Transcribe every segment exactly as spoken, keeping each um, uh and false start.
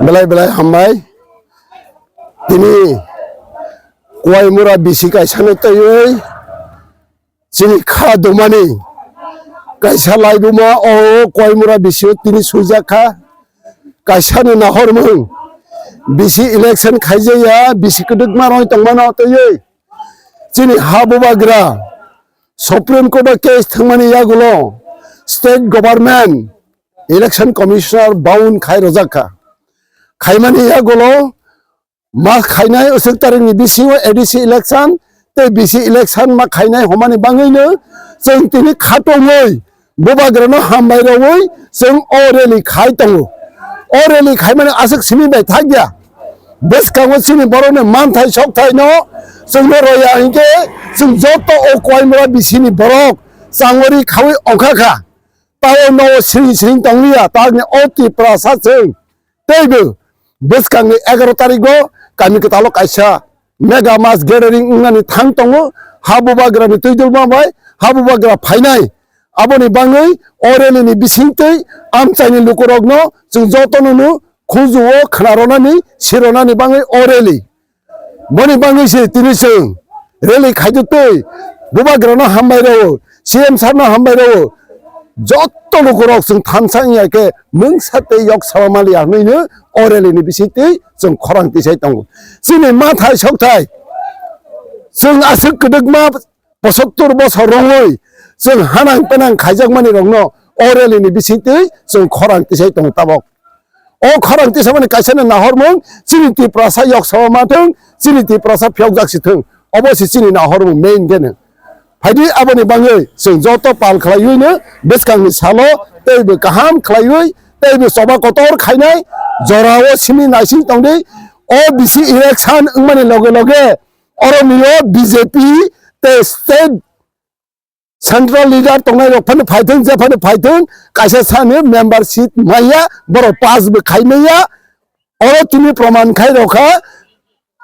Belai belai hambai. Tini Koimura bisi kaisano twiwi chini kha dumani kaisa laibuma o Koimura bisio tini swijak kha. Kaisano nahormung bisi election khaijaya, bisi kwdwkma roi tongmano twiwi chini ha bubagra Supreme Court o case thwngmani yagulo state government election commissioner bound khai rwjak kha. Khaimani yagulo ma khainai usuk tarikni bisingo A D C election tei bisi election ma khainai hwnmani bangwino chwng tini khatongwi bubagrano hambai rogwi chwng o rally khai tongo. O rally khaimani aswk simi bai thakya. Bwskango chini borokni manthai sokthaino chwngno roya hinkhe chwng joto o Koimura bisini borok changori khawi ongkha kha. Tao no siring siring tongliya, tangni o Tiprasa chwng. Teibo bwskangni egaroh tarigo kami kwtalo kaisa mega mass gathering wngnani thang tongo. Ha bubagrani twi dulma bai ha bubagra phainai. Aboni bangwi o rally ni bisingtwi amchaini lukurokno chwng jotono no khuju-o khna rwnani, si rwnani bangwi o rally. Boni bangwi se tini chwng rally khaitwi twi bubagrano hambai rwo, C M sir no hambai rwo, joto lukurok chwng thansa wngya khe mungsa tei yok sama maliya hwnwi no o rally ni bisingtwi chwng khorang tisai tongo. Chini mathai sokthai chwng aswk kwdwkma pochattor bosor rwngwi chwng hanang penang khaijakmani rokno o rally ni bisingtwi chwng khorang tisai tongo tabok. O khorang tisamani kaisano nahormung chini Tiprasa yok sama ma thung, chini Tiprasa phiyokjak si thung. Obo se chini nahormung main khe no. Phaidi aboni bangwi chwng joto pal khlaiwi no bwskangni salo teibo kaham khlaiwi teibo choba kotor khainai jorao simi naising tongdi. O bisi election wngmani loge loge oro milo B J P tei state central leader tongnai rok phano phaithung, je phano phaithung, kaisa sani membership maya, borok pass bo khai maya, oro tini proman khai rokha,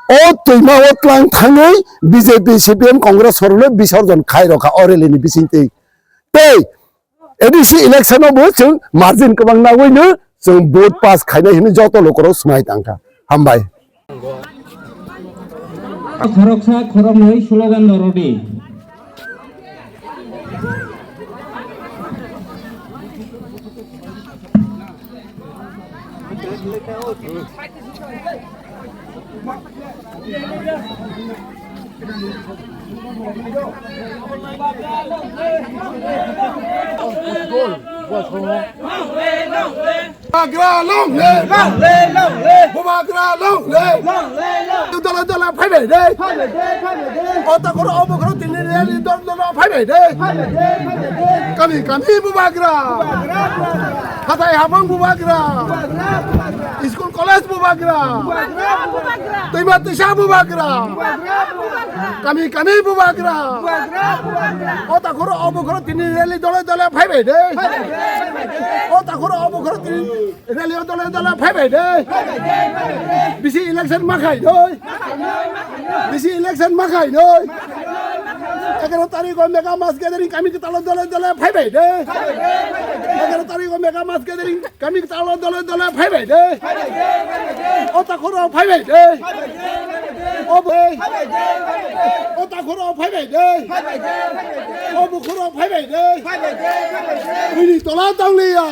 o twima o tlang thangwi B J P, C P M, Congress sorokno bisorjon khai rokha o rally ni bisingtwi. Tei A D C election o bo chwng margin kwbang nangwi no chwng vote pass khainai hinwi joto lukurok swmai tangkha. Hambai. Khoroksa khoroknwi slogan no rwdi. Bubagra long live! Long live, long live! Bubagra long live! Long live, long live! Dole dole phaibai de! Phaibai de, phaibai de! O takhoro o bukhoro tini rally dole dole phaibai de! Phaibai de, phaibai de! Kami kami bubagra! Bubagra, bubagra! Hathai habang bubagra! Bubagra, bubagra! School college bubagra! Bubagra, bubagra! Twima twisa bubagra! Bubagra, bubagra! Kami kami bubagra! Bubagra, bubagra! O takhoro o bukhoro tini rally dole dole phaibai de! Phaibai de, phaibai de! O takhoro o bukhoro tini rally o dole dole phaibai de. Bisi election ma khai noi. Bisi election ma khai noi. Egaroh tarikh o mega mass gathering kami kwtal o dole dole phaibai de. Egaroh tarikh o mega mass gathering kami kwtal o dole dole phaibai de. O takhoro phaibai de. O bo-, o takhoro phaibai de. O bukhoro phaibai de. Bini tola tongliya.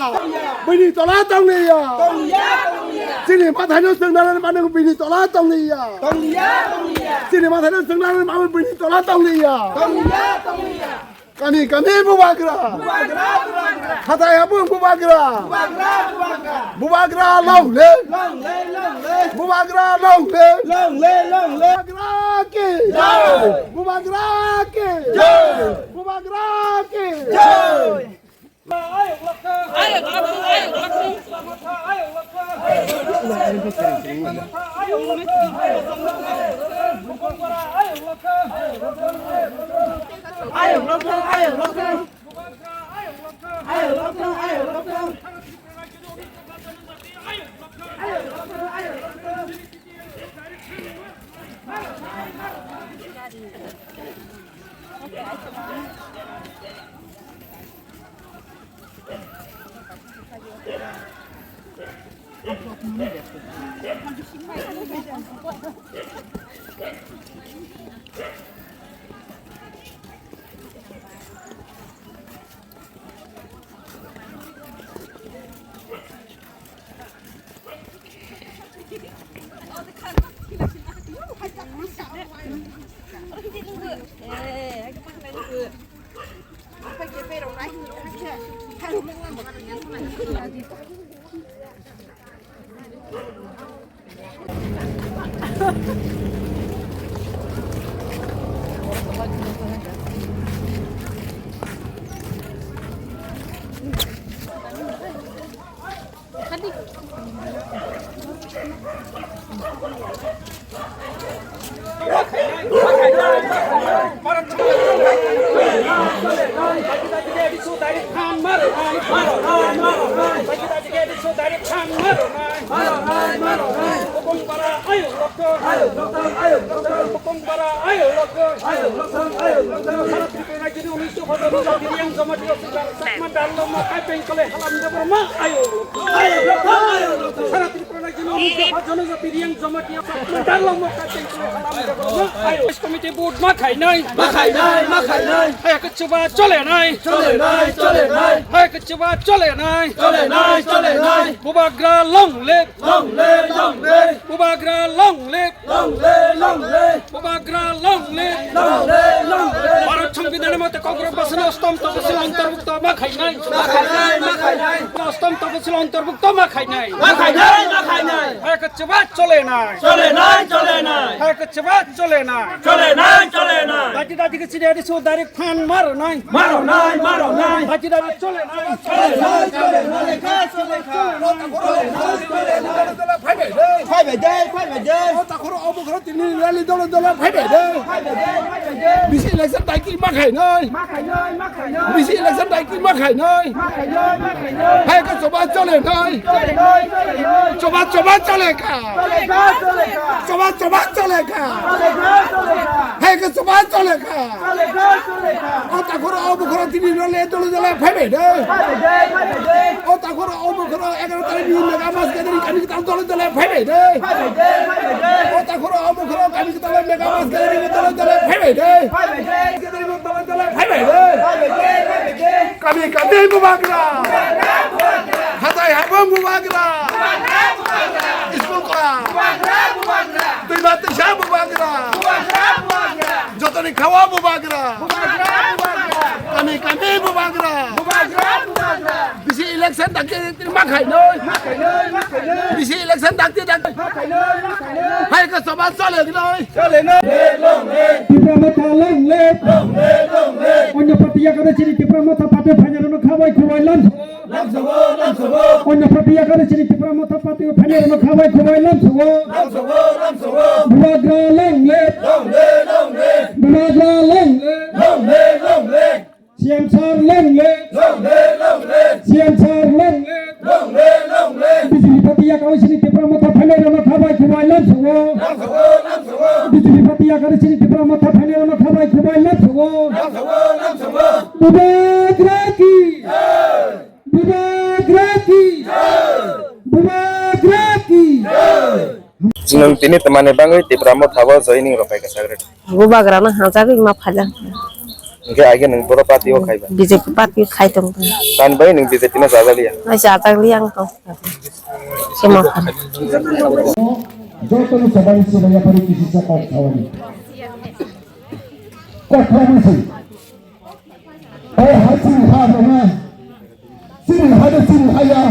Bini tola tongliya. Chini mathaino swngnani manung bini tola tongliya. Chini mathaino swngnani manung bini tola tongliya. Kami kami bubagra. Hathai habung bubagra. Bubagra long live. Bubagra long live. Bubagra ki. Bubagra ki. Bubagra ki. Committee vote ma khainai. Ma khainai, ma khainai. Hai khe chuba chole nai. Chole nai, chole nai. Hai khe chuba chole nai. Chole nai, chole nai. Bubagra long live. Long live, long live. Bubagra long live. Long live, long live. Bubagra long live. Long live, long live. Bharat Songbidanni mote Kokborok basino ostom toposil ontorbhukto ma khainai. Ma khainai, ma khainai. Ostom toposil ontorbhukto ma khainai. Ma khainai, ma khainai. Hai khe chuba chole nai. Chole nai, chole nai. Hai khe chuba chole nai. Chole nai, chole nai. Dati dati khe sini adi so direct phan maro nai. Maro nai, maro nai. Dati dati chole nai. Chole nai, chole nai. Phaibai de, phaibai de. O takhoro obo khoro tini rally dolo dolo phaibai de. Phaibai de, phaibai de. Bisi election daikil ma khainai. Ma khainai, ma khainai. Bisi election daikil ma khainai. Ma khainai, ma khainai. Hai khe choba chole nai. Chole nai, chole nai. Choba choba chole kha. Chole kha, chole kha. Choba choba chole kha. Chole kha, chole kha. Hai khe choba chole kha. Chole kha, chole kha. O takhoro obo khoro tini rally dolo dolo phaibai de. Phaibai de, phaibai de. O takhoro obo khoro egaroh tarikh ni mega mass gathering kami kwtal dole dole phaibai de. Phaibai de, phaibai de. O takhoro obo khoro kami kwtal mega mass gathering dole dole phaibai de. Phaibai de. Gathering dole dole phaibai de. Phaibai de, phaibai de. Kami kami bubagra. Hatai habang bubagra. School kla. Twima twisa bubagra. Jotoni khawa bubagra. Kami kami bubagra. Bisi election dakti dakti ma khainai. Bisi election dakti dakti. Hai khe choba chole gnai. Tipra Motha long live. Onno party yakare chini Tipra Motha party phainai rokno khabai khubai lam. Onno party yakare chini Tipra Motha party phainai rokno khabai khubai lam sugo. Bubagra long live. Bubagra long live. C M sir long live. C M sir long live. B J P party yakare chini Tipra Motha phainai rokno khabai khubai lam sugo. B J P party yakare chini Tipra Motha phainai rokno khabai khubai lam sugo. Bubagra ki. Bubagra ki! Bubagra ki! Nwng tini twmani bagwi Tipra Motha o joining rwphai kha, Sagri? Bubagra no hamjagwi ma phaila. Hwnkhe age nwng boro party o khai ba? B J P party khai tong. Tamni bagwi nwng B J P no chajak liya? Ai chajak liya ang to. Sema kha. Joto no sabari sibaya pari kisi sa kok thawani. Kok thawani si. O ha chini ha rwma, chini ha de chini ha ya,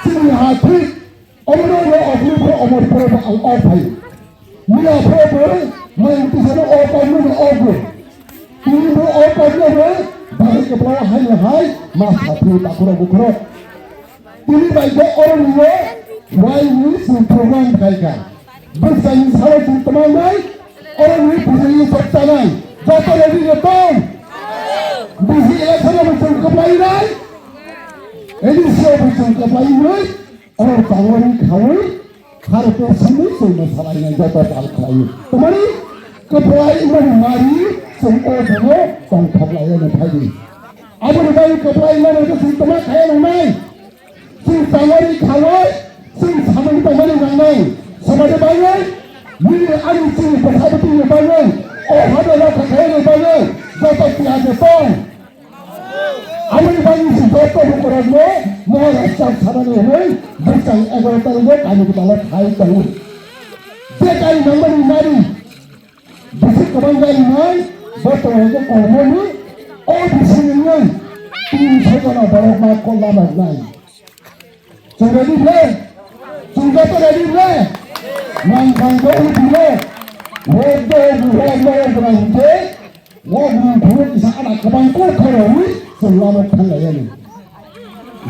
chini ha thik, omo no omo phuru phuru omo phuru bo ang o phai. Miya phuru phuru, mai tisa no o phai no o phuru. Tini bo o phai no bo, bahai kepala hai no hai, ma sa phuru ta phuru bo phuru. Tini bai khe oro nini wai ni chwng program khai kha. Bwskango salo chwng twmai nai, oro nini pujari sok chanai. Joto ready no tong? Bisi election o chwng kwplai nai. A D C o chwng kwplai nai. Oro tangwi khawi, harpe simi chwng no salai nai joto tal khlai. Tamani kwplai mani mari chwng o thango tong thoklai no phaidi. Aboni bai kwplai mani chwng twma khai nai. Chwng tangwi khawi, Chini samani tongmani nangnai, samani bagwi, nini ani chini bwsabwtwini bagwi, o hano rokha khaiyani bagwi, joto tiyar ni tong. Aboni bagwi se joto lukurokno Maharaj chak sanani hwnwi bwsang egaroh tarikgo kami kwtalo khai tongo. Je kari nangmani nari, bisi kwbang kari nai, bo tongo kormoni, o bisi nungwi tin soi jona borok ma kolla nai. Chwng ready le? Chwng joto ready le? Nang kang bo udi le? Wo do wo mo wo mo hingke, wo guru guru kisa ada kwbang kok khoro wi chwng lama thanglai yani.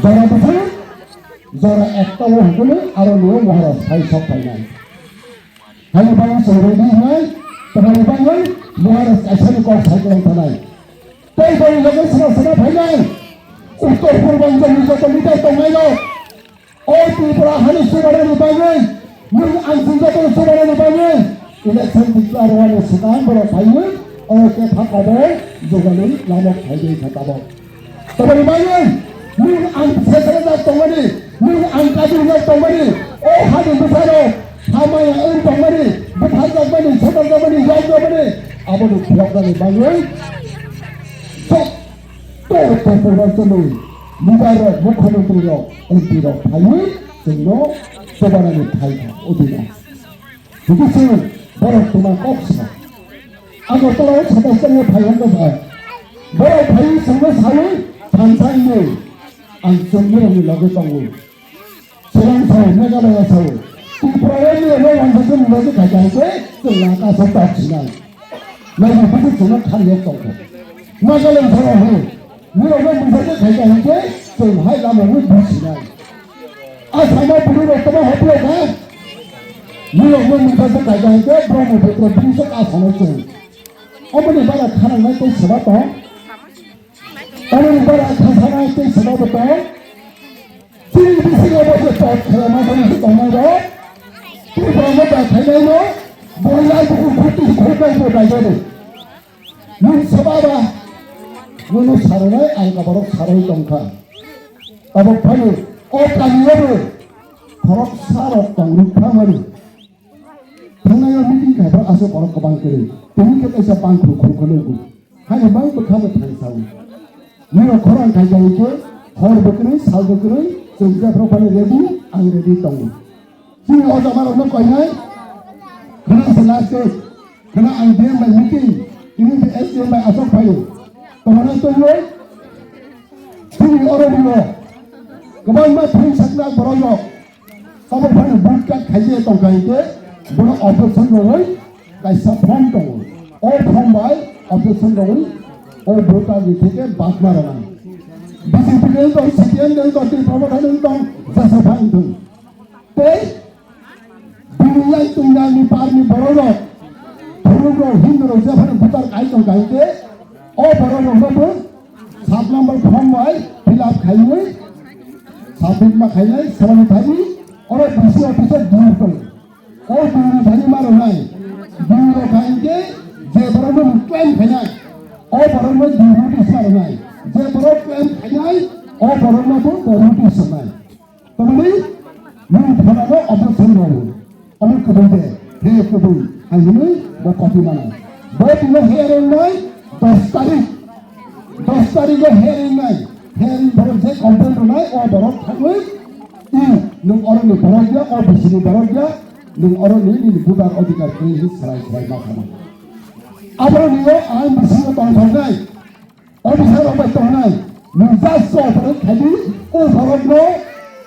Jora bwswk, jora ekta wo hingkhe aro nio Maharaj sai sok phainai. Hani bang chwng ready hinai, tamani bangwi Maharaj kaisa ni kok sai kwrwng thanai. Tei boni loge sra sra phainai. Uttor purbanchal ni joto leader tongnai rok. O Tripura hani subarani bagwi, nwng ang chwng joto subarani bagwi. Election declare wani swkang borok phaiwi, o khe pha kobo jogani lama phaidi kha tabok. Tamani bagwi, nwng ang sesrejak tongmani, nwng ang kajirjak tongmani, o hani bwsarok hamaya wng tongmani, bwtharjakmani, sodarjakmani, yokjakmani, aboni phiyoknani bagwi, sok to to purbanchal ni leader rok, mukhyamantri rok, M P rok phaiwi chwngno chobanani phai kha, o dina. Hingke chwng borok tuma kok sa. Agartala o satais tarik phai hwnba ba. Borok phaiwi chwngno sawi thansa hwnwi ang chwng borokni loge tongo. Shillong sao, Meghalaya sao, Tripura o ni abo wansa chwng loge khaikha hingke chwng laka sa tok sinai. Naiwi bwswk chwngno khan yok tongkha. Nagaland sao hwn, nirokno mungsa khe khaikha hingke chwng hai lama hwnwi bui sinai. Asamo bwrwirok tamo hopyo kha. Nirokno mungsa khe khaikha hingke Brahmaputra bridge o kasanai chwng. Omoni bara khanangnai tei seba tong. Omoni bara khasanai tei seba bo tong. Chini bisingo bo je tot khlaima tongmani se tongmani rok. Tripura no da khainai no. Boilai bukur khuti khurbai bo daijani. Nwng saba ba, nwngno saranai ang kaborok sarai tongkha. Tabok phano o kami o bo khoroksa rok tong rwkha mani. Thangnai o meeting khai bo aswk borok kwbang kwrwi. Tini khe kaisa bangkhru khurkha nugo. Hani bang bwkha bo thang sao. Nirok khorang khai jai khe hor bo kwrwi, sal bo kwrwi, chwng jephru phano ready, ang ready tongo. Chini o jamarokno koinai, khwna se last date, khwna ang D M bai meeting, tini se S D M bai aswk phaio. Tomorrow tongwi, chini oro rio, kwbangma thung sakna borok rok, abo phano vote card khaijak tongkha hinkhe, bono objection rwwi kaisa form tongo. O form bai objection rwwi o voter ni theke badma rwnai. B J P ni wngtong, C P M ni wngtong, Tripura Motha ni wngtong, jesa phai wngthung. Tei bini yang tungda ni par ni borok rok, thuruk rok, Hindu rok jephano voter kai tongkha hinkhe, o borok rok no bo sat number form bai fill up khaiwi submit ma khainai, sabani thani oro D C office o dui tongo. O dui ni thani ma rwnai, dui rok kha hinkhe je borok no claim khainai, o borok no dui notice ma rwnai, je borok claim khainai, o borok no bo notice rwnai. Tamani nwng thana no objection rwo. Omo kwbui de, he kwbui, ang hinwi bo copy mano. Bo tino hearing nai dos tarik. Dos tarik o hearing nai. Hearing borok je complaint rwnai, o borok thangwi, i, nwng oro ni borok ya, o B C ni borok ya, nwng oro ni nini voter adhikar kwrwi hinwi swrai swrai ma thangwi. Abo ni o ang B C o tong thang nai. Officer rok bai tongnai, nwng just cooperate khaidi, o borokno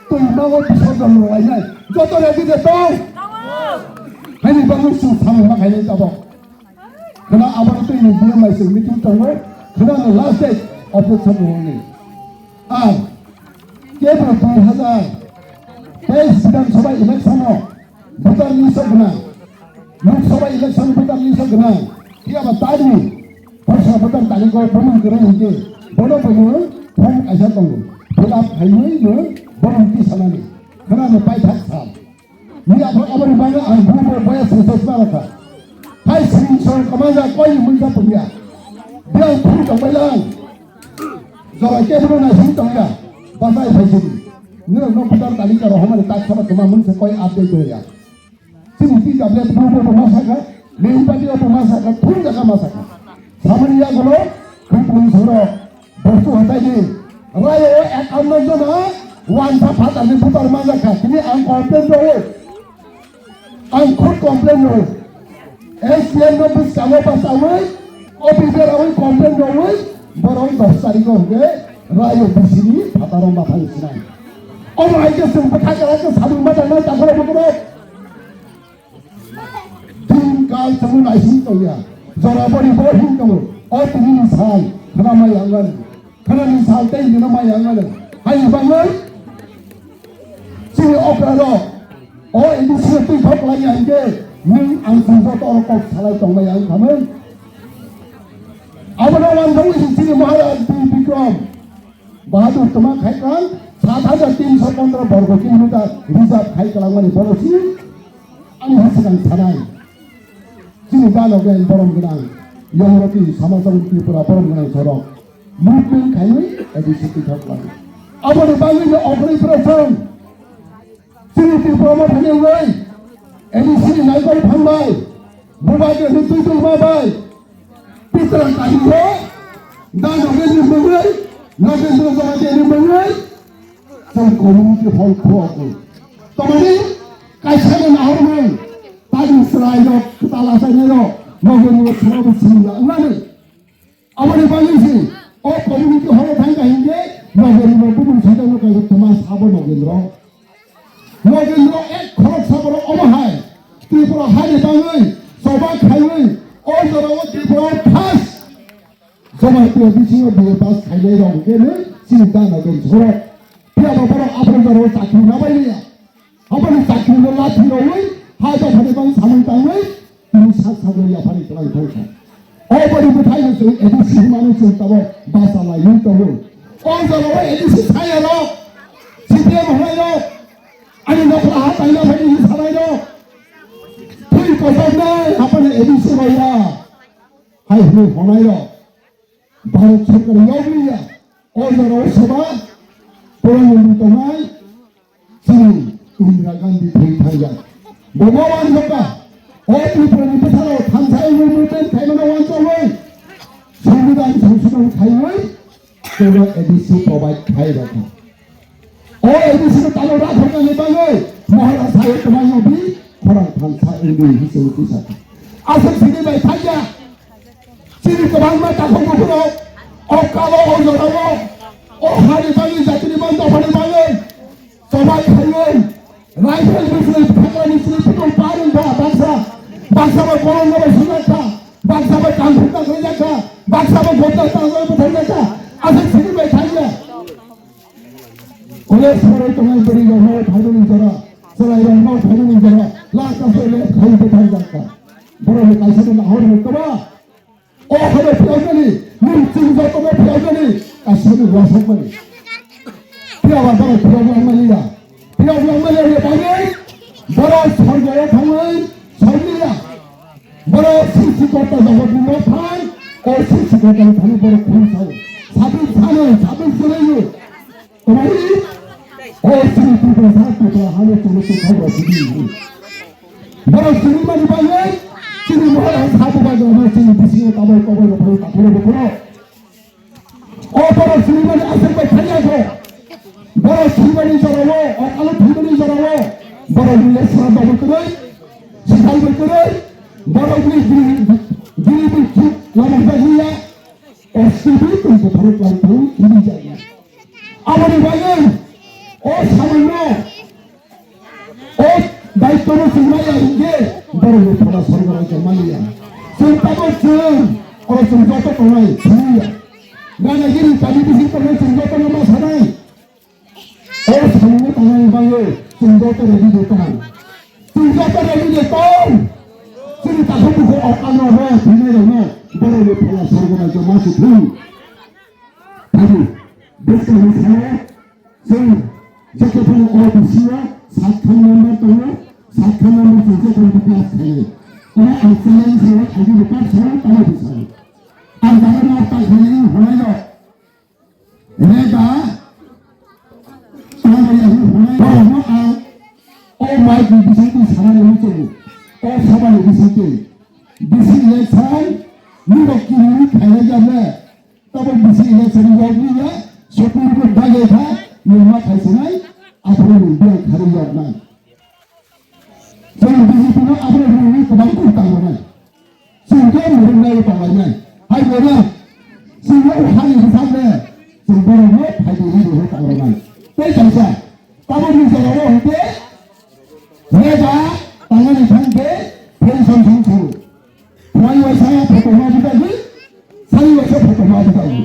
twima o bisorjon rwlainai. Joto ready de tong? Haini bagwi chwng samung ma khainai tabok. Khwna abono twi ni B M I chwng meeting tongo, khwna no last date objection rwlainai. Ar kebo dui hazar teis Bidhan Sabha election o voter list o gwnang, Lok Sabha election voter list o gwnang, phiya ba tari, Lok Sabha voter tari ko bumung gwnang hinkhe, bono bumung form kaisa tongo, fill up khaiwi no bumung tisanani, khwnano paithak sal. Ni abo, aboni bagwi ang bubo boya success ma rokha. Hai sing song kwmanja koi mungsa pungya. Biang phuru tongbai lang. Jora kebono naising tongya, bachai phaisidi. Nirok no voter talika rohormani tak saba tuma mung se koi update doya. Chini T W F group o ma saka, main party o ma saka, thun jaga ma saka. Samani ya gulo, khup mung soro, bostu hatai ni. Rayo ek amno jona, wan sa phat ani voter ma saka, tini ang complain do. Ang khud complain rw. S D M no bwskango bachawi, officer awi complain rwi, borok dos tarikh o hwnkhe rayo bisini phataro mathang sinai. Omo hai khe chwng bwkha kwrak khe samung ma tangnai takhoro bukhoro. Din kal chwngno naising tongya. Jora bori bo hin tongo. O tini ni sal khna mai ang nani. Khna ni sal tei nino mai ang nani. Hai bangwi chini okra rok. O A D C no twi thok lai ya hingke nwng ang chwng joto oro kok salai tongmai ang khamwi. Abono wanjagwi si chini Maharaj Bikram Bahadur toma khai kang sat hajar tinso pondro borgo kilometer reserve khai kalangmani bono si ani ha swkang sanai. Chini dano gen borom gwnang Yamroti Samajwadi Tripura borom gwnang sorok movement khaiwi A D C twi thok lai. Aboni bagwi no okri prasong. Chini Tripura Motha ni wngwi A D C ni naikol phan bai, bubagra ni twi tongma bai, Pitra Kari o, da Nagendra ni mungwi, Nagendra Jamatia ni mungwi, chwng community hall khwrwngwi. Tamani kaisa no nahormung, tani chwrai rok, kwtal achainai rok, Nagendra Jamatia simi ya wngnani. Aboni bagwi se o community horo thangkha hinkhe Nagendra bumung sajagno kaisa toma sabo Nagendra. Nagendra ek khorok saborok omo hai Tripura hani bagwi choba khaiwi o jorao Tripura first Jamatia bisingo B A pass khainai rok hinkhe chini da Nagendra sorok. Phiya ba borok aphuru jorao chakri nabai liya. Aboni chakri no lathi rwi, hai dophani bang samung tangwi, tini sak sakno yaphani twlang thangkha. O bori bwthai no chwng A D C hwnmano chwng tabok basa laiwi tongo. O jaga o A D C saya rok, C P M hwnai rok, ani nokla ha taina phai ni sanai rok. Twi kosok nai, aboni A D C rok ya. Hai hwnwi hwnai rok. Bharat Sarkar yogwi ya. O jaga o soba, Pranab Mukherjee tongnai, Chini Indira Gandhi thwi thangjak. Bo ma wansokha? O Tripura ni bwsalo thansa wngwi movement khaimano wansokwi Songbidan Songsodhon khaiwi kebo A D C provide khai rwkha. O A D C no tamo rakhornani bagwi Maharaj hai kwmaino bi khorang thansa wngwi hisini tisakha. Aswk sini bai thangya. Chini kwbangma takhuk bukhurok o kalo o jorao o hani bagwi jatini bagwi dophani bagwi choba khaiwi rifle bwswi phaklani chini phutung parwng kha baksa, baksa bo kolom no bai sujak kha, baksa bo kangkhuk kha khaijakha, baksa bo gota tangwi bwthaijakha, aswk sini bai thangya. Ole soroi tongnai bwrwi rok no phaimani jora, chwrai rok no phaimani jora, last of the left khai bwthaijakha. Borok ni kaisa no nahor rok kwbang. O hano phiyoknani, nwng chwng jotono phiyoknani, kaisa nwng wasakmani. Phiyaba borok phiyok langmani ya. Phiyok langmani ya bagwi, borok sorgoyo thangwi sorliya. Borok srishti korta jagotni no phan, o srishti kortani thani borok khum sao. Sabik sano, sabik jwrwio. Kwbangni o chini Tiprasa, Tipra hano chwngno tongthok rw sidi. Borok chini mani bagwi chini mohor hai sabu bagwi chini bisingo taboi koboi rok phai takhoro bukhoro. O borok chini mani aswk bai thangya kho. Borok chini mani jorao, o kalo thwi mani jorao, borok ni lesra bagwi kwrwi, sikhai bai kwrwi, borok ni giri, giri bi thik lama bagwi ya. S T B tong buphuru tong thung kini jaya. Aboni bagwi o samanno o daitwno chwng maya hinkhe borokni phola sorgo raijak maliya. Chwng tabuk chwng oro chwng joto tongnai thwiya. Ganagini kami bising tongnai chwng jotono ma sanai. O samungno tangnani bagwi chwng joto ready de tong. Chwng joto ready de tong. Chini takhuk bukhuk o ano rw thwinairokno borokni phola sorgo raijak ma si thung. Thani bwskangni salo chwng joto phano O B C o satkhan member tongo, satkhan member chwng joto class khainai. Omo ang challenge rw I D card sao tamo bwskango. Ang jaga ma tang khainai hwnwi hwnai rok. Rega, tamo ya Borokno ang o mic ni bisingtwi sanani muchungo, o sabha ni bisingtwi. Bisi election nirok kiri khailai ya le, tabo bisi election ni yokli ya, Supreme Court dage kha, nirma khaisinai, aphuru ni biang khari yoknai. Chwng B J P no abono rwngwi kwbang kuk tang rwnai. Chwng khe mwrwknai tong lainai. Hai bono chwng no o hani bwsakle chwng borokno phaidi rwwi rwwi tang rwnai. Tei kaisa tabukni jorao hwnkhe leba tangnani thang khe pension thang thang. Phai waisa photo ma bwthardi, sai waisa photo ma bwthardi.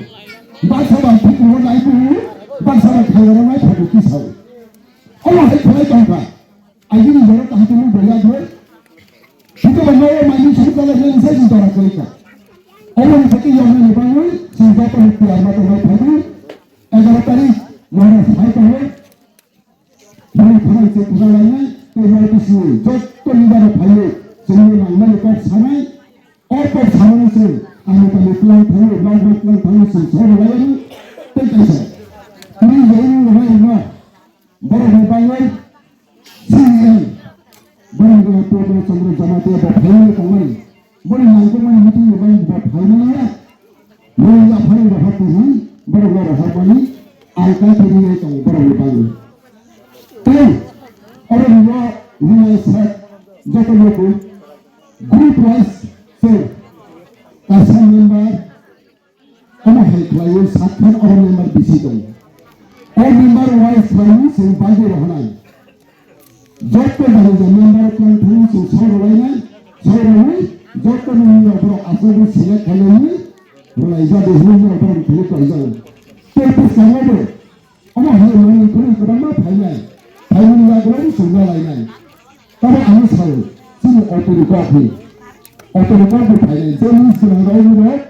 Baksa ba thik rwnai bu, baksa ba thai rwnai photo kisao. Omo hai khlai tongkha. Agini jora kaham tini boya jor. Kita benda yang main sudah jalan yang saya sudah rakyat. Orang sakit yang main bangun, sudah pun tiada tempat pagi. Egaroh tarik, mana saya tahu. Mana khamai saya kurang lainnya, saya mau di sini. Jot to lidah ada pagi. Sini yang mana kau sana, oh kau sana sih. Kami kami pulang pagi, mau pulang pagi sih. Saya lain, tak kisah. Ini yang mana? Borok ni bagwi C E M, borok ni Purna Chandra Jamatia bo phaimani tongmani, boni nangkukmani meeting ni bagwi bo phaimani ya, boni yaphani rohor twi hwn borok no rohormani ang kaitor rinai tongo borok ni bagwi. Tei oro ni o rinai sat joto logo group wise se kaisa member, omo hai khlaiwi sakkhan oro member bisi tongo. O member wise khlaiwi chwng bagwi rohornai. Jotto jani je member kwlwng thangwi chwng sawi rwlainai, sawi rwwi jotto ni nini rok borok achugwi select khlainai rwlaijak de hinwi borok thangwi khlaijago. Tei bwskango bo omo hai manwi kwrwi kwbangma phainai, phaimani yagulo chwng rwlainai. Tamo ang sao, chini authority kok ni, authority kok ni phainai, je ni swnam rok ni rok,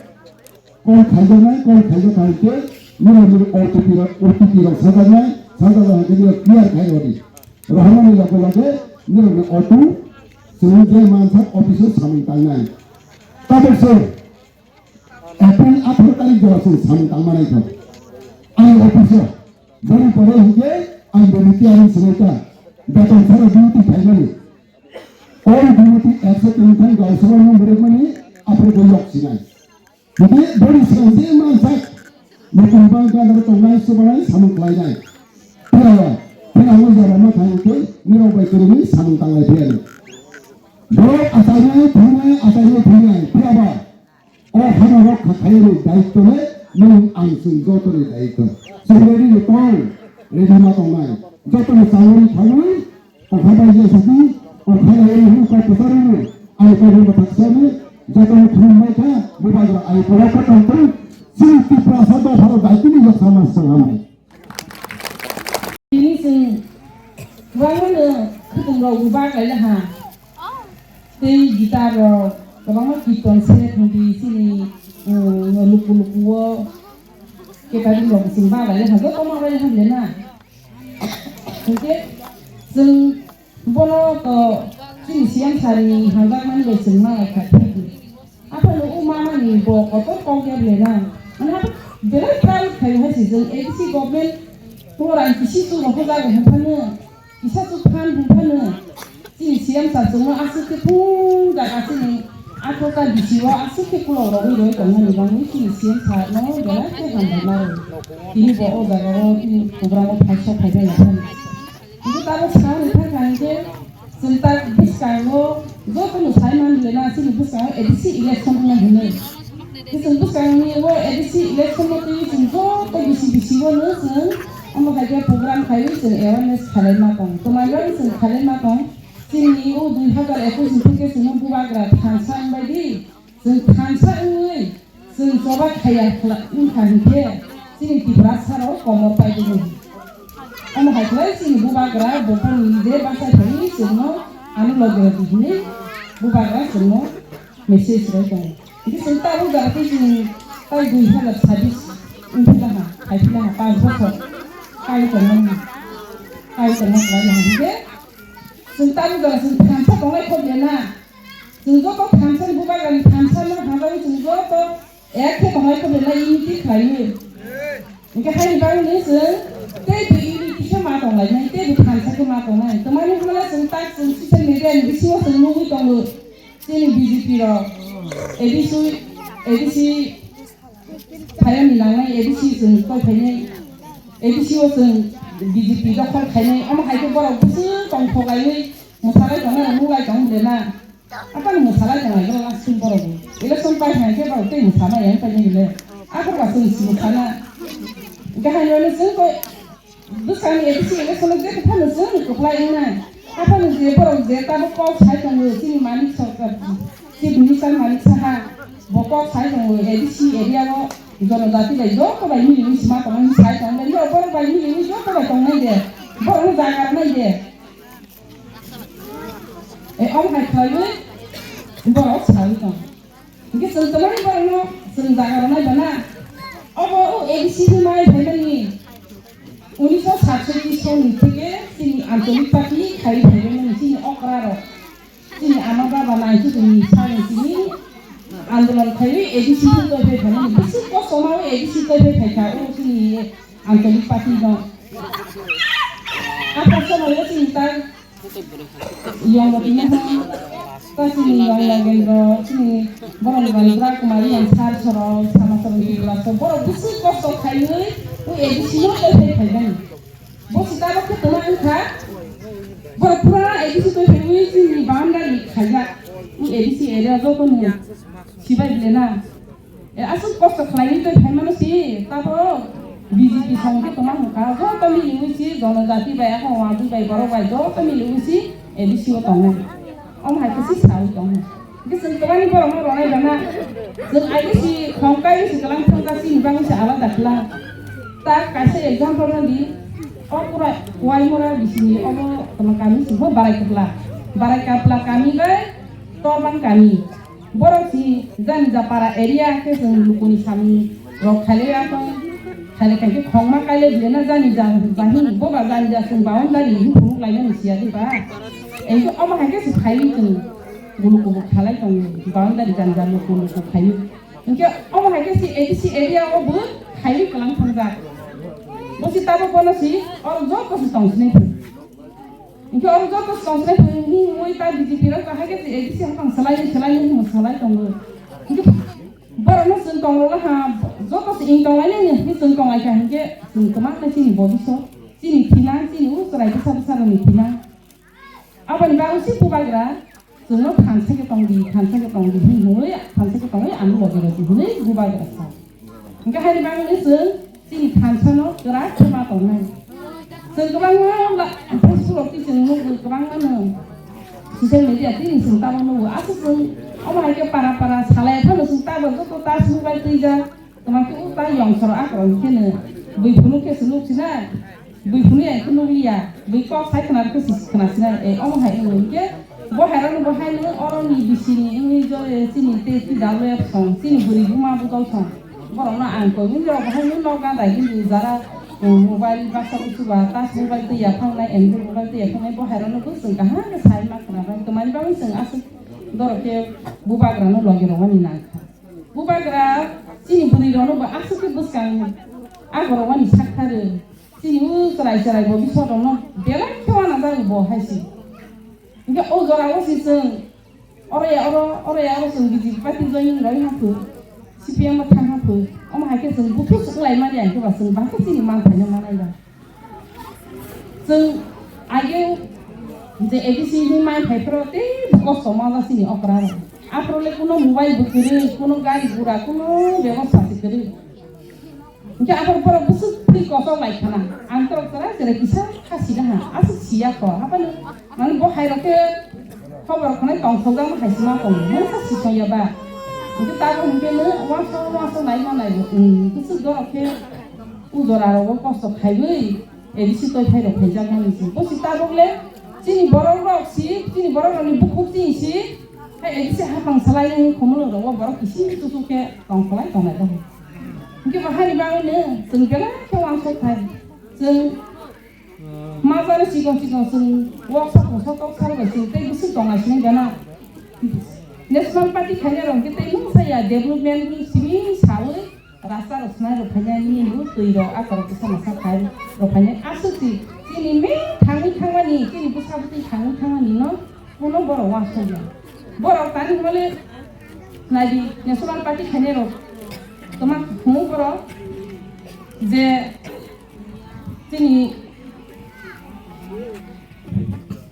Call khaijaknai, call khaijak hai khe nirok ni O T P rok, O T P rok sajaknai, sajak hai khe nirok clear khai rodi. Rohormani loge loge nirok ni auto chwng je mansak office o samung tangnai. Tabuk se April atharo tarik jora se samung tangma naikha. Ani office o boni pore hinkhe ang bini tiyari sinaikha. Beton sara duty khaimani. All duty accept wngkha gausora no murekmani aphuru bo yok sinai. Hwnkhe boni sal je mansak, nokong bang gadar tongnai, chubanai, samung khlainai. Phiyaba, phiyaba jora ma thang khe nirok bai kwrwngwi samung tanglai phiyani. Borok achainai, thwinai, achainai, thwinai. Phiyaba, o hana rok kha khayani daitwle nwng ang chwng jotoni daitw. Chwng ready ni tong, ready ma tongnai. Jotoni chawri thangwi, Okha bai je sadi, okha bai hwn kok kwcharo no, ai kok hwn bathak sani, joto no khulum bai kha, bubagra ai pura kha tong tong, chini Tiprasa dopharo daitini yok sama sangam. Tini chwng kwbangma no khwtwng rok bo bak lai ha. Tei guitar rok kwbangma kirtan se thangdi chini, um, luku luku o catering rok chwng bak lai ha, joto ma bai ha le na. Hwnkhe chwng bono to chini C M sir ni hamjakmani bai chwng ma lai kha thik. Aphano o mama ni bo kotor kok ya ble na. Ani abo belai proud khai hai se chwng A D C government to rang kisi chwng rok jaga hwn phano kisa chwng phan hwn phano. Chini C M sir chwngno aswk khe phung jaga chini athota D C o aswk khe khulok rogwi roi tongmani bagwi chini C M sir no belai khe hambai ma rwo. Tini bo o jaga o tini program o phai sok phai bai ya phano. Hwnkhe tabuk sa rwkha kha hwnkhe chwng ta bwskango jotono sai man le na chini bwskango A D C election wngna hinwi. Chwng bwskangni o A D C election no twiwi chwng joto bisi bisi o no chwng omo hai khe program khaiwi chwng awareness khalai ma tong. Twmai bai chwng khalai ma tong. Chini o dui hazar ekush ni theke chwngno bubagra thansa wngbai di. Chwng thansa wngwi chwng choba khaiya khwla-, wngkha hinkhe chini Tiprasa rok komor paidini. Omo hai khlai chini bubagra buphang ni je bachai phaiwi chwngno ano logi logi hinwi bubagra chwngno message rwui tongo. Hinkhe chwng tabuk jora khe chini tai dui hazar sabis wngphi laha, phai phi laha, panch bochor kai tongmani, kai tongma khlai laha hinkhe chwng tabuk jora chwng thansa tongnai kho de na. Chwng joto thansa ni bubagrani thansa no hambai chwng joto ek khe tongnai kho de na unity khlaiwi. Hinkhe haini bagwi chwng tei tei unity khe ma Tonglai nai, tei bo thansa khe ma tongnai. Twmani hwnba chwng tak chwng social media ni bisingo chwng nugwi tongo. Chini B J P rok, A D C, A D C phaiyani nangnai, A D C chwng koi phainai. A D C o chwng B J P dokhol khainai. Omo hai khe borok bwswk tongthok laiwi mwsalai tongnai, nuglai tong de na. Apan mwsalai tonglai, last borok election pai hai khe borok tei mwsalai yang pai ni le. Akhor ba chwng si mwsana. Gahai no chwng koi Bwskangni A D C election o jekhe phano chwng kwplai wngnai. Aphano je borok je tabuk kok sai tongo, chini Manik Sarkar, Chief Minister Manik Saha, bo kok sai tongo, A D C area o jonojati bai joto bai mili wi sima tongo, sai tongo, norok borok bai mili wi joto bai tongnai de, borokno jaga rwnai de. E, omo hai khlaiwi borok saui tong. Hingke chwng twmani borokno chwng jaga rwnai bana. Obo o A D C ni mai phaimani unisho satsoiti soni theke chini Anchalik Party khai phaimani chini okra rok. Chini ama baba nangkhe chini sani chini andolon khaiwi A D C ni twi phai phaimani. Bisi kosto ma o A D C twi phai phaikha o chini Anchalik Party no. Aphar somoyo chini ta Yong rok tini hwn, ta chini yong Nagendra, chini borok ni Bandra Kumari yang sar soro, sama soro ni kula so, borok bisi kosto khaiwi, u A D C no tei phai phai bani. Bo si tabok khe toma wngkha, borok pura A D C tei phaiwi chini boundary khaijak, u A D C area joto ni sibai bile na. E, aswk kosto khlaiwi tei phaimano si, tabo B J P song khe tongma hwnkha, joto miliwi si, jonojati bai, ako wadi bai, borok bai, joto miliwi si, A D C o tongnai. Omo hai khe si saui tongo. Hwnkhe chwng kwbangni borokno rwnai rwna, chwng aigwi si khong kaiwi si kwlang thangkha, chini bagwi se alada kwlang. Ta kaisa example rw di, o pura Waimura bisini obo tongma kami si bo Barai Kapla. Barai Kapla kami bai Torban kami. Borok si jani ja para area khe chwng lukuni sami rok khaile ya tong, khaile khai khe khongma kaile bile na jani ja jahini boba jani ja chwng boundary ni phunuk laimani siya di ba. Engkhe omo hai khe se phaiwi chwng gulu kubuk khalai tongo boundary jani ja luku luku khaiwi. Engkhe omo hai khe se A D C area o bo khaiwi kwlang thangjak. Bo si tabuk bono si oro joto se tong sinai phai. Hingke oro joto songkrai tongwi ta B J P rok kahai khe A D C haphang salai salai hwnwi salai tongo. Hingke borokno chwng tongrokla ha, joto se ing tonglainani hwnwi chwng tonglaikha hingke chwng kwmaknai chini bobiswt, chini thinang, chini o chwrai bwsa bwsarokni thinang. Aboni bagwi se bubagra chwngno thansa khe tongdi, thansa khe tongdi hwnwi, thansa khe tongwi ang logi logi hwnwi bubagra sa. Hingke haini bagwi chwng chini thansano kwrak khe ma tongnai. Chwng kwbangma la-, Facebook rok twi chwng nukgo, kwbangma no social media twi chwng tamo nukgo. Aswk chwng omo hai khe para para salai phano chwng tabuk joto ta chwng bai twijak. Kwma khe o ta yong soro akorok khe no bui phunuk khe se nuk sinai. Bui phunui ang khe nukliya, bui kok sai khna khe se khna sinai, e, omo hai wngwi hwnkhe bo hai rokno bo hai no oroni bisini wngwi jo, e, chini tei T W F song, chini bwrwi buma budol song. Borokno ang koi wngwi rok bo hai no nok gana hinwi jara, um, mobile baksa busuba, touch mobile twi yaphangnai, Android mobile twi yaphangnai, bo hai rokno bo chwng kaham khe sai ma khna bai. Twmani bagwi chwng aswk dorok khe bubagrano logi rwmani nang kha. Bubagra chini bwrwi rokno bo aswk khe bwskang agorok wani sak tharo. Chini o chwrai chwrai bo bisor rokno belai khe uanajak bo hai se. Hingke o jora o se chwng oro ya oro, oro ya oro chwng B J P party joining roi ha phu, C P M o thang ha phu. Omo hai khe chwng buphuru swk lai mani ang khe ba chwng ba khe chini man phaino manai ba. Chwng age je A D C ni mai phai phro tei kosto ma ba chini okra rok. Aphro le kuno mobile bo kwrwi, kuno gari gura, kuno bebosta se kwrwi. Hingke aphar borok bwswk twi kosok lai khana. Ang torok chwrai chwrai kisa kha sida ha. Aswk siya kho. Haphano mani bo hai rok khe khobor khwnai tongthokjakma hai sima tongo. Mani kha sisong ya ba. Hingke tabuk hingke no uansuk uansuk nai ma nai bo. Hmm, bwswk borok khe o jora rogo kosto khaiwi A D C toi phai rok phaijakmani se. Bo si tabuk le chini borok rok si, chini borok rokni bukhuk chini si. Hai A D C haphang salai nini khumulwng rogo borok kisi chuchuk khe tongkholai tongnai bo. Hingke bo haini bagwi no chwng belai khe uansuk thai. Chwng ma jani chikon chikon chwng workshop rok sotok sal bai chwng tei bwswk tongnai sini gana. National Party khainai rok hingke tei mungsa ya development ni simi sawi rasta rok swnai rok phainai nini bo twi rok akorok kisa masa khai rok phainai aswk si chini Chini main thangwi thangmani, chini bwsa bwtwi thangwi thangmani no kuno borok uansukya. Borok tani hwnmale naidi National Party khainai rok toma hwnwi borok je chini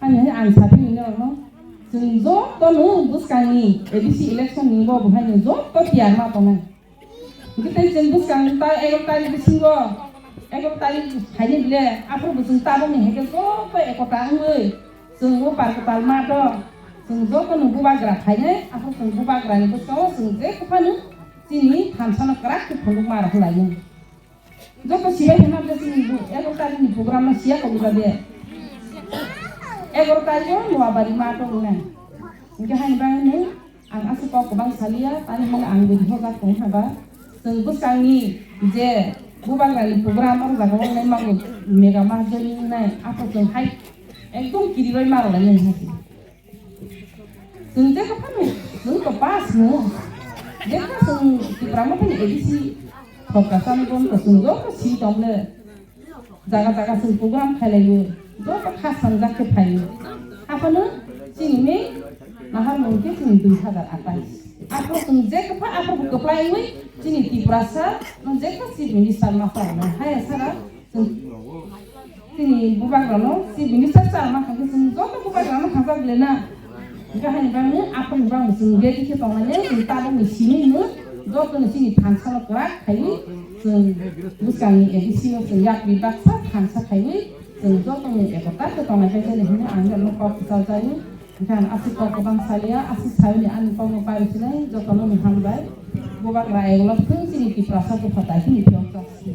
ani hai ang sabi hwnwi norokno chwng jotono bwskangni A D C election ni bo bo haino joto tiyar ma tongnai. Hingke tei chwng bwskang ta egaroh tarikh bisingo, egaroh tarikh phaini bile, aphuru bo chwng tabukni hai khe joto ekota wngwi chwng o Barkatal matho chwng jotono bubagra phainai, aphuru chwng bubagrani bwskango chwng je kwphano chini thansano kwrak khe phunukma rok lainai. Joto sibai hwnma bwle chini egaroh tarikhni program no siya kok bade. Egaroh tarikh o Noabari matho wngnai. Hingke haini bagwino ang aswk kok kwbang saliya, tani hwnmale ang bini hojak tong haba. Chwng bwskangni je bubagrani program o jaga o wngnai mago mega mahjoni wngnai, aphuru chwng hai ekdom kiribai ma rwlainai hai se. Chwng jekha phano, chwng to pass no. Jekha chwng Tipra Mothani A D C thok kasani bon to chwng joto si tong le. Jaga jaga chwng program khailaiwi joto kha sangjak khe phaio. Aphano chini main naharmung khe chini dui hazar atais. Aphuru chwng je kwpha aphuru kwplaiwi chini Tiprasa no je kwpha Chief Minister ma sa rwnai. Haya sara chwng chini bubagrano Chief Minister sa ma kha khe chwng joto bubagrano khajak le na. Hingke haini bagwi aphuru bagwi chwng ready khe tongnai, chwng tabukni simi no jotono chini thansano kwrak khaiwi chwng bwskangni A D C o chwng yakni baksa thansa khaiwi chwng jotono ekota khe tongnai bai khe hwnwi ang no kok kwchajagwi. Hingke ang aswk kok kwbang saliya, aswk sayoni ani kokno pari sinai, jotono ni hambai. Bubagra eglok thung chini Tiprasa bupha tai hwnwi phiyok chak si.